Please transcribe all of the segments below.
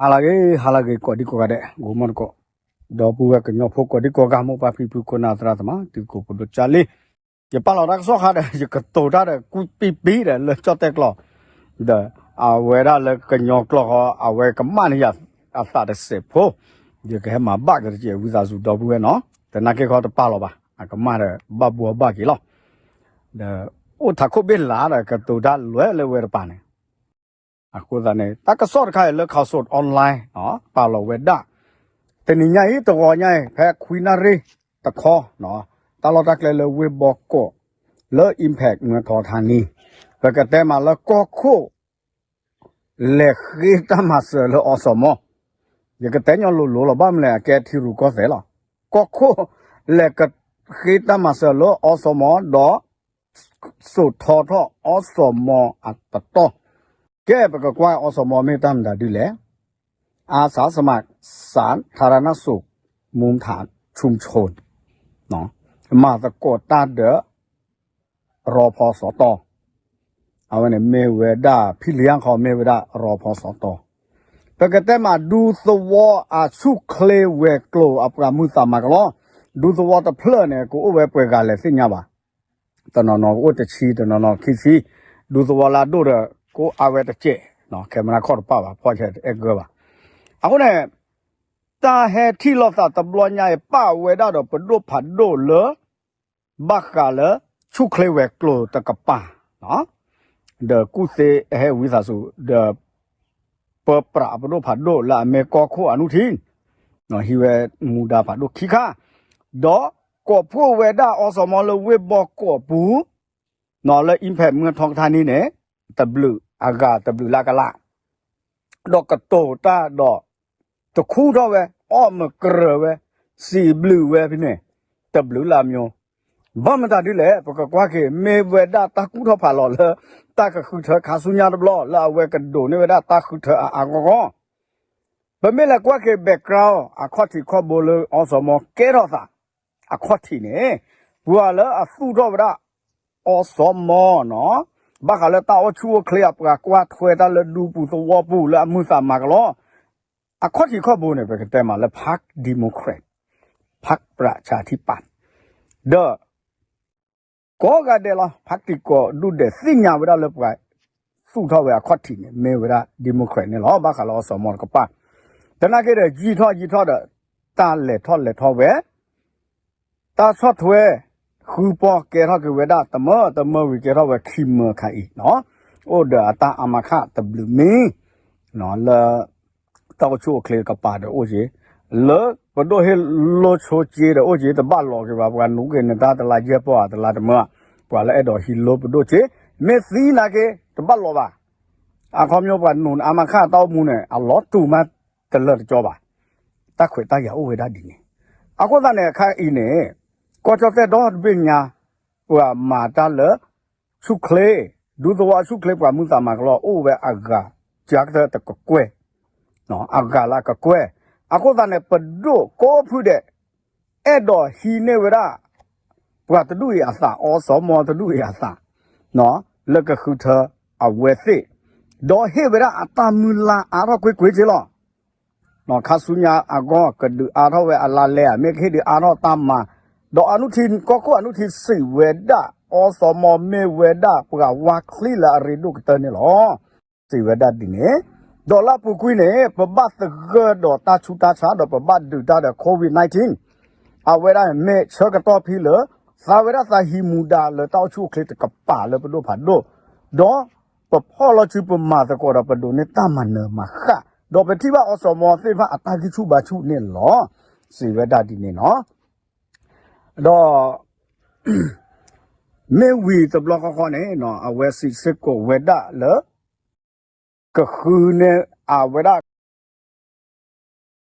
ဟါလၢအဂ့ၤ ဟါလၢအဂ့ၤ ကိးဒံကိးဂၤဒဲး ဂီၤမီတကိး ဒီပုၢ်ဝဲၢ်ကညီဖိ ကိးဒံကိးဂၤ မိၢ်ပၢ်ဖံဖု ခိၣ်နၢ်သရၣ်သမါ တုၤကိးပဒိၣ်ကၢ်လံ, ယပာ်လီၤတၢ်ကစီၣ်ခါဒီး ယကတိၤတၢ်ဒီး ကွံပံပံဒီး လၢကၠီၣ်တဲၣ်ကျိာ် ဒီးအဝဲဒၣ်လၢကညီကျိာ်ဃီ အဝဲကမၣ်န့ၢ်ယၤအသးတစဲးဖိ, ယကဟဲမၤဘၣ်က့ၤတကဲး ဝံသးစူၤ ဒီပုၢ်ဝဲၢ်နီၤ, သနာ်က့ခီတပာ်လီၤဘၣ် အကမၣ်ဒီးဘၣ်ဘှီဘၣ်က့ၤလီၤ, ဒီးအိၣ်ထးခိၣ်ဘ့ၣ်လးဒီး ကတိၤတၢ်လွဲလၢဝဲတပၤန့ၣ် အဃိသတးန့ၣ် တၢ်ကစီၣ်တခါအံၤလၢ Khaosod Online ပာ်လီၤဝဲဒၣ်, တနံၤညါအံၤ တဂီၤညါအံၤ ဖဲခွံနၣ်ရံၣ်တခီ, တၢ်လီၢ်တၢ်ကျဲလၢဝ့ၢ်ဘီကီး လၢ Impact မၢထီထါနံ, ပကတဲမးလၢကီၢ်ခိၣ် လဲၤဃ့တၢ်မၤစၢၤလၢအီစီၤမီၤ, ယကတဲညီလိၤလိၤလီၤ ဘၣ်မနုၤလဲၣ် အကဲထံရူၢ်ကီၢ်သဲးလီၤ, ကီၢ်ခိၣ် လဲၤကဃ့တၢ်မၤစၢၤလၢအီစီၤမီၤဒီး စိာ်ထီထီၣ်အီစီၤမီၤအတတီ, ကဲ ပကကွၢ်အီစီၤမီၤမ့ၢ်တၢ်မတၤဒ်လဲၣ်, อาสาสมัครสาธารณสุขมุมฐานชุมชน မၤသကိးတၢ်ဒီး ရီဖီစီတီ, အဝဲန့ၣ်မ့ၢ်ဝဲဒၣ် ဖံလံၤအါခီ မ့ၢ်ဝဲဒၣ်ရီဖီစီတီ, ပကတဲမး ဒူသဝီအဆူၣ်ချ့ဝဲၤကျိၤအပှၤမုၢ်သးမၤကလီ, ဒူသဝီတဖျၢၣ်န့ၣ် ကအိၣ်ဝဲပှဲၤဂၤလဲၣ်သ့ၣ်ညါဘၣ်, တနီၤနီၤကအိၣ်တဆံ တနီၤနီၤခံဆံ, ဒူသဝီလၢအဒိၣ်ဒီး ကအိၣ်အါဝဲတစဲး, ခဲမနၤခီၣ်တပၣ်ဘၣ် ဖီၣ်ဆဲးတအဲၣ်ဂၢၢ်ဘၣ်, အဃိန့ၣ် တၢ်ဟဲထံၣ်လိာ်သးတဘျီညါအံၤ ပာ်ဝဲဒၣ်ဒီးပဒိၣ်ဖးဒိၣ်လၢ ဘၣ်ဃးလၢ ဆူၣ်ချ့ဝဲၤကျိၤတကပၤ, ဒီးကူၣ်သ့အဟဲဝံသးစူၤ ဒီး ပၢပြးအပဒိၣ်ဖးဒိၣ်လၢအမ့ၢ်ကီၢ်ခိၣ်အနုထံ, ဟံးဝဲမူဒါဖးဒိၣ်ခံခါ, ဒီးကိးဖှိၣ်ဝဲဒၣ်အီစီၤမီၤလၢဝ့ၢ်ဘီကီးပူၤ, လၢ Impact မၢထီကထါနံၤန့ၣ် တဘျုးအဂၤတဘျုးလၢကလး ဒီးကတိၤတၢ်ဒီး တခူထီၣ်ဝဲ အီၣ်မကရၢၢ်ဝဲ စံးဘျုးဝဲဖဲန့ၣ် တဘျုးလၢအမျိုး, ဘၣ်မတၤဒ်လဲၣ် ပကကွၢ်က့ၤ မ့ၢ်ဝဲဒၣ်တၢ်ကူၣ်ထီၣ်ဖးလီၤလၢ တၢ်ကဃုထၢခါဆူညါတဘျီ လၢအဝဲကဒိးန့ၢ်ဝဲဒၣ်တၢ်ဃုထၢအါအါဂီၢ်ဂီၢ်, ပမ့ၢ်လဲၤကွၢ်က့ၤ background အခီၣ်ထံးခီၣ်ဘိလၢအီစီၤမီၤကဲထီၣ်သး အခီၣ်ထံးန့ၣ် ပှၤလၢအသူၣ်ထီၣ်ဝဲဒၣ် အီစီၤမီၤနီၤ, ဘၣ်ဃးလၢတၢ်အိၣ်ဆူၣ်အိၣ်ချ့အပှၤကွၢ်ထွဲတၢ်လၢဒူပူၤသဝီပူၤလၢအမုၢ်သးမၤကလီ, အခီၣ်ထံးခီၣ်ဘိန့ၣ် ပကတဲမးလၢ พรรค Democrat พรรคประชาธิปัตย์ ဒီး ကိးဂၤဒဲးလီၤ ဖးတံၢ်ကိးဒူၣ်ဒဲးသ့ၣ်ညါဝဲဒၣ်လၢပှၤသူၣ်ထီၣ်ဝဲအခီၣ်ထံးန့ၣ် မ့ၢ်ဝဲဒၣ် Democrat န့ၣ်လီၤ. ဘၣ်ဃးလၢအီစီၤမီၤတကပၤ, သနာ်က့ဒီး ယံာ်ထီၣ်ယံာ်ထီၣ်ဒီး တၢ်လဲၤထီၣ်လဲၤထီဝဲ တၢ်ဆီၣ်ထွဲ ဃုပီၢ်ကဲထီၣ်က့ၤဝဲဒၣ် တမၢတမၢဝံၤကဲထီၣ်ဝဲခံမၢခါအံၤ, အိၣ်ဒီးအတၢ်အါမးခးတဘျုးမံၤ လၢ တၢ်အိၣ်ဆူၣ်အိၣ်ချ့ကပၤဒီးအိၣ်က့ၤ, လၢပဒိၣ်ဟ့ၣ်လိဆိက့ဒီးအိၣ်က့ၤ တဘၣ်လီၤက့ၤဘၣ် ပှၤနူးက့ၤနတၢ်တလါယဲၢ်ပီၢ်ဧါ တလါတမၢ, ပှၤလၢအဲၣ်ဒိးဟံးလိပဒိၣ်က့ၤ, မ့ၢ်သံနာ်က့ တဘၣ်လီၤဘၣ်. အခီပညီပှၤနူးအါမးခးတၢ်အိၣ်မူန့ၣ် အလီၤတူာ်မးတလၢာ်တကီဘၣ်. တၢ်ခွဲးတၢ်ယာ်အိၣ်ဝဲဒၣ်ဒ်န့ၣ်, အဃိသတးန့ၣ် အခါအံၤန့ၣ် ကီၢ်ကၠီၣ်တဲၣ်ဒီဘ့ၣ်ညါ ပှၤမၤတၢ်လၢ ဆူၣ်ချ့, ဒူသဝီအဆူၣ်ချ့ပှၤမုၢ်သးမၤကလီ အိၣ်ဝဲအဂၤ ကကတၢၢ်တကကွဲၢ်, အဂၤလၢကကွဲၢ်, အဃိသတးန့ၣ် ပဒိၣ်ကိးဖုဒဲး အဲၣ်ဒိးဟံးန့ၢ်ဝဲဒၣ် ပှၤတဒူၣ်အံၤအသး အီစီၤမီၤတဒူၣ်အံၤအသး လၢကဃုထၢအဝဲသ့ၣ်, ဒီးဟ့ၣ်ဝဲဒၣ်အတၢ်မုၢ်လၢ်အါထီၣ်ကွ့ၢ်ကွ့ၢ်က့လီၤ. ခါဆူညါအဂီၢ် ကဒုးအါထီၣ်ဝဲအလါလဲအမ့ၢ် ကဟ့ၣ်ဒုးအါထီၣ်တၢ်မၤ, ဒီးအနုထံ ကီၢ်ခိၣ်အနုထံစံးဝဲဒၣ် အီစီၤမီၤမ့ၢ်ဝဲဒၣ်ပှၤဝါချံလၢအရ့ဒိၣ်ကတၢၢ်န့ၣ်လီၤ. စံးဝဲဒၣ်ဒ်န့ၣ်, ဒီးလၢအပူၤကွံာ်န့ၣ် ပဘၣ်သဂၢၢ်ဒီးတၢ်ဆူးတၢ်ဆါ ဒီးပဘၣ်ဒုးတၢ်ဒီး COVID nineteen အဝဲဒၣ်မ့ၢ်ဆၢကတီၢ်ဖဲလၢ သးဝဲဒၣ်သးဟံးမူဒါလၢတၢ်အိၣ်ဆူၣ်အိၣ်ချ့တကပၤလၢပဒိၣ်ဖးဒိၣ်, ဒီးပဖီၣ်လီၤစုပမၤသကိးဒီးပဒိးန့ၢ်တၢ်မၤနၢၤမၤဃၣ်, ဒီးပထံၣ်ဘၣ်အီစီၤမီၤသ့ၣ်တဖၣ်အတၢ်ဂံၢ်ဆူၣ်ဘါဆူၣ်န့ၣ်လီၤ. စံးဝဲဒၣ်ဒ်န့ၣ်နီၤ. ဒီး မ့ၢ်ဝံၤတဘျီဃီဃီန့ၣ် အဝဲစံးစ့ၢ်ကီးဝဲဒၣ်လၢ ကဃုန့ၢ်အဝဲဒၣ်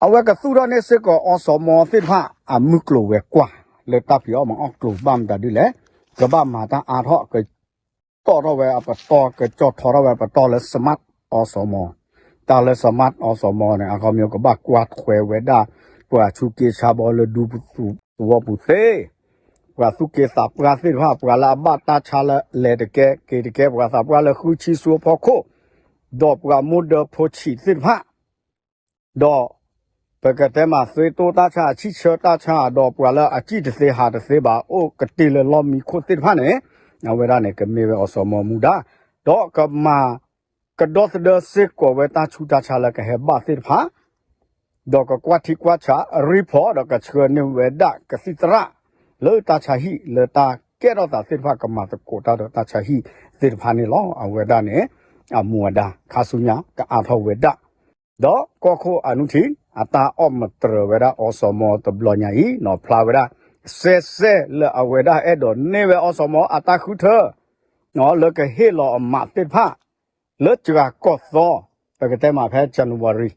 အဝဲကသူၣ်ထီၣ်န့ၢ်စ့ၢ်ကီးအီစီၤမီၤသ့ၣ်တဖၣ် အမုၢ်ကျိၤဝဲၤကွာ် လၢတၢ်ဖံးအီၣ်မၤအီၣ်ကျိၤဘၣ်မတၤဒ်လဲၣ်, ကဘၣ်မၤတၢ်အါထီၣ် ကတီၣ်ထီၣ်ဝဲအပတီၢ် ကကၠီၣ်ထီထီၣ်ဝဲအပတီၢ်လၢ smart အီစီၤမီၤ, တၢ်လၢ smart အီစီၤမီၤန့ၣ် အခီပညီကဘၣ်ကွၢ်ထွဲဝဲဒၣ် ပှၤဆူးက့ဆါဘီလၢဒူပူၤသဝီပူၤသ့, ပှၤသူၣ်က့သးပှၢ်သ့ၣ်တဖၣ် ပှၤလၢအဘၣ်တၢ်ဆါလၢလဲၤတကဲက့ၤတကဲ ပှၤသးပှၢ်လၢဃုဆံဆူအဖီခိၣ်, ဒီးပှၤမိၢ်ဒၢဖိဆံးသ့ၣ်တဖၣ် ဒီး ပကတဲမး သွေးတိုးတၢ်ဆါ အဆံၣ်ဆၢတၢ်ဆါ ဒီးပှၤလၢအစံၣ်တသ့ဟးတသ့ဘၣ် အိၣ်ကတ့ၢ်လၢလီၢ်မံခိၣ်သ့ၣ်တဖၣ်န့ၣ် အဝဲဒၣ်န့ၣ် ကမ့ၢ်ဝဲအီၤစီၤမီၤမူဒါ ဒီးကမၤကဒီသဒၢစ့ၢ်ကီးဝဲတၢ်ဆူးတၢ်ဆါလၢကဟဲဘၣ်သ့ၣ်တဖၣ် ဒီးကကွၢ်ထံကွၢ်ဆး report ဒီးကဆှၢန့ၢ်ဝဲဒၣ်ကသံၣ်သရၣ် လၢတၢ်ဆါဟံၣ်လၢတၢ်ကဲထီၣ်သးသ့ၣ်တဖၣ် ကမၤသကိးတၢ်ဒီးတၢ်ဆါဟံၣ်သ့ၣ်တဖၣ်န့ၣ်လီၤ. အဝဲဒၣ်န့ၣ် အမူအဒါ ခါဆူညါကအါထီၣ်ဝဲဒၣ် ဒီးကီၢ်ခိၣ်အနုထံ အတၢ်အီၣ်မတြၢၤဝဲဒၣ်အီၤစီၤမီၤတဘျီညါအံၤ နီၢ်ဖျါဝဲဒၣ် စဲစဲလၢအဝဲဒၣ်အဲၣ်ဒိးန့ၢ်ဝဲအီၤစီၤမီၤအတၢ်ဃုထၢ လၢကဟ့ၣ်လီၤအမးသ့ၣ်တဖၣ် လၢစှၤကီၢ်သီ ပကတဲမးဖဲ January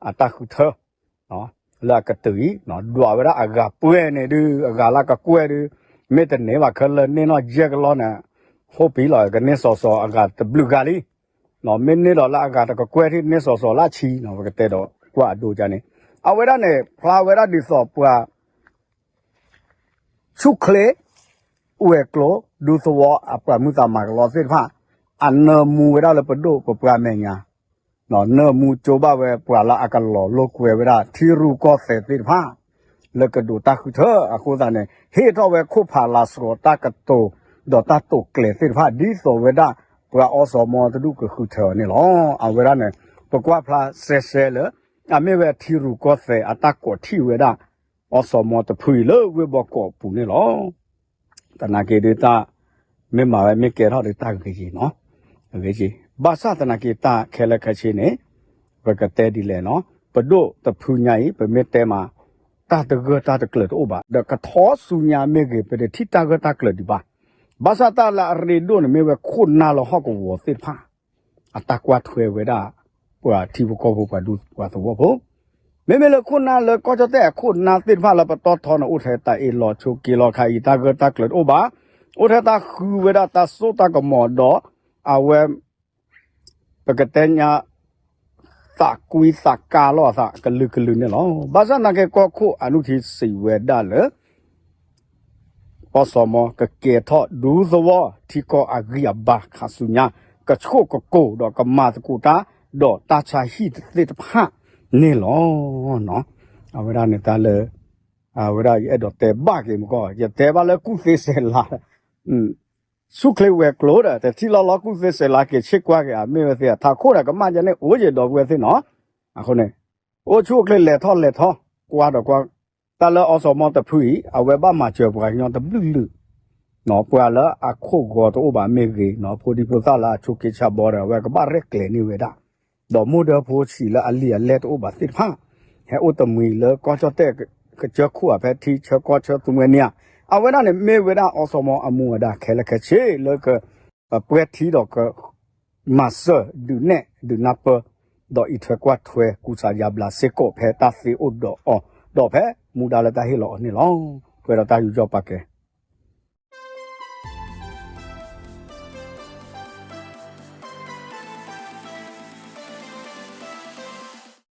အတၢ်ဃုထၢ လၢအကတၢၢ်အံၤ ဒွးဝဲဒၣ်အဂၤပှဲၤန့ၣ်ဒုး အဂၤလၢကကွဲၢ်ဒုး မ့ၢ်တန့ၢ်ဘၣ်ခဲလၢာ်န့ၢ်နီၢ်ယဲၢ်ကလီၢ်န့ၣ် ဟိပံလီၤ ကန့ၢ်စီၤစီၤအဂၤတဘျုးဂၤလံ မ့ၢ်န့ၢ်ဒီးလၢအဂၤတကကွဲၢ်ထံၣ်န့ၢ်စီၤစီၤလၢအဆံ ပကတဲဒီးကွၢ်အဒိကန့ၣ် အဝဲဒၣ်န့ၣ် ဖျါဝဲဒၣ်ဒ်သိးပှၤ ဆူၣ်ချ့ ဝဲၤကျိၤ ဒူသဝီအပှၤမုၢ်သးမၤကလီသ့ၣ်တဖၣ် အနၢမူဝဲဒၣ်လၢပဒိၣ်ပပှၢ်မဲာ်ညါ နၢမူကၠိဘၣ်ဝဲပှၤလၢအကလီၤလိာ်ကွဲဝဲဒၣ်ထံရူၢ်ကီၢ်သဲးသ့ၣ်တဖၣ် လၢကဒိးတၢ်ဃုထၢအဃိသတးန့ၣ် ဟ့ၣ်ထီၣ်ဝဲခိၣ်ဖးလၤစှီၤတၢ်ကတိၤ ဒီးတၢ်တိာ်ကျဲၤသ့ၣ်တဖၣ် ဒ်သိးဝဲဒၣ် ပှၤအီစီၤမီၤတဒူၣ်ကဃုထၢအီၤန့ၣ်လီၤ. အဝဲဒၣ်န့ၣ် ပကွၢ်ဖျါစဲစဲလၢ အမ့ၢ်ဝဲထံရူၢ်ကီၢ်သဲးအတၢ်ကိးထီၣ်ဝဲဒၣ် အီစီၤမီၤတဖုအံၤလၢဝ့ၢ်ဘီကီးအပူၤန့ၣ်လီၤ. သနာ်က့ဒုးတၢ် မ့ၢ်မၤဝဲမ့ၢ်ကဲထီၣ်ဒုးတၢ်ဂ့ၤက့ၤ ဂ့ၤက့ၤ ဘၣ်ဆၣ်သနာ်က့တၢ်ခဲလၢာ်ခဲဆ့န့ၣ် ပကတဲဒ်လဲၣ်နီၤ ပဒိၣ်တဖုညါအံၤ ပမ့ၢ်တဲမး တၢ်တဂၢၢ်တၢ်တကျၢၤတအိၣ်ဘၣ် ဒီးကထီၣ်ဆူညါမ့ၢ်ဂ့ၤ ပတထံၣ်တၢ်ဂၢၢ်တၢ်ကျၢၤဒံးဘၣ်. ဘၣ်ဆၣ်တၢ်လၢအရ့ဒိၣ်န့ၣ် မ့ၢ်ဝဲခိၣ်နၢ်လၢဟီၣ်ကဝီၤသ့ၣ်တဖၣ် အတၢ်ကွၢ်ထွဲဝဲဒၣ် ပှၤထံဖိကီၢ်ဖိပှၤဒူပှၤသဝီဖိ မ့မ့ၢ်လၢခိၣ်နၢ်လၢကီၢ်ကၠီၣ်တဲၣ်အခိၣ်နၢ်သ့ၣ်တဖၣ်လၢပတီၢ်ထီန့ၣ် အိၣ်ထဲတၢ်အ့ၣ်လိာ်ဆိးက့လိာ်ခါအံၤ တၢ်ဂၢၢ်တၢ်ကျၢၤတအိၣ်ဘၣ်. အိၣ်ထဲတၢ်ဃုဝဲဒၣ်တၢ်စိတၢ်ကမီၤဒီး အဝဲ ပကတဲညါ သးကွံသးကါလိာ်အသးကလုာ်ကလုာ်န့ၣ်လီၤ. ဘၣ်ဆၣ်သနာ်က့ကီၢ်ခိၣ်အနုထံစံးဝဲဒၣ်လၢ ပီၢ်စီၤမီၤကကဲထီၣ်ဒူသဝီထံကီၢ်အဂံၢ်အဘါခါဆူညါ ကဆိၣ်ကကိၤဒီးကမၤသကိးတၢ် ဒီးတၢ်ဆါဟံၣ်သ့ၣ်တဖၣ်န့ၣ်လီၤ. အဝဲဒၣ်န့ၣ်တၢ်လၢ အဝဲဒၣ်ယအဲၣ်ဒိးတဲဘၣ်က့ၤမကီၢ် ယတဲဘၣ်လၢကူၣ်သ့စဲးလၤ ဆူၣ်ချ့ဝဲၤကျိၤဒီး တထံၣ်လီၤလီၤကူၣ်သ့စဲးလၤက့ၤဆ့ကွၢ်က့ၤ အမ့ၢ်ဝဲသ့ၣ်အထးခိၣ်ဒီး ကမၣ်ယဲန့ၣ်အိၣ်ယဲဒီပုၢ်ဝဲၢ်သ့ၣ်နီၤ. အဃိန့ၣ် အိၣ်ဆူၣ်အိၣ်ချ့လဲၤထီၣ်လဲၤထီ ကွၢ်ဒီးကွၢ် တၢ်လၢအီစီၤမီၤတဖုအံၤ အဝဲဘၣ်မၤစၢၤပှၤကညီတဘျုးလုာ် ပှၤလၢအခိၣ်ဂီၤတအိၣ်ဘၣ်မ့ၢ်ဂ့ၤ ဖိဒံဖိသၣ်လၢအဆိးက့ဆါဘီဒီး အဝဲကဘၣ်ရဲၣ်ကျဲၤန့ၢ်ဝဲဒၣ် ဒီးမိၢ်ဒၢဖိဆံးလၢအလံာ်အလဲၢ်တအိၣ်ဘၣ်သ့ၣ်တဖၣ် ဟဲအိၣ်တမှံၤလၢကီၢ်ကၠီၣ်တဲၣ်ကစၢၢ်ခိၣ်အဖဲထံဆၢကီၢ်ဆၢသူမှဲန့ၣ်ဧါ. အဝဲဒၣ်န့ၣ်မ့ၢ်ဝဲဒၣ်အီစီၤမီၤအမူအဒါခဲလၢာ်ခဲဆ့လၢက ပှဲၤထံဒီးက မၤစၢၤဒုးနဲၣ်ဒုးနၢ်ပၢၢ် ဒီးအံးထွဲကွၢ်ထွဲကူစါယါဘျါစ့ၢ်ကီးဖဲတၢ်သ့အိၣ်ဒီးအီၤ ဒီးဖဲမူဒါလၢတၢ်ဟ့ၣ်လီၤအီၤန့ၣ်လီၤ. ပှဲၤဒီးတၢ်ယူးယီၣ်ပာ်ကဲ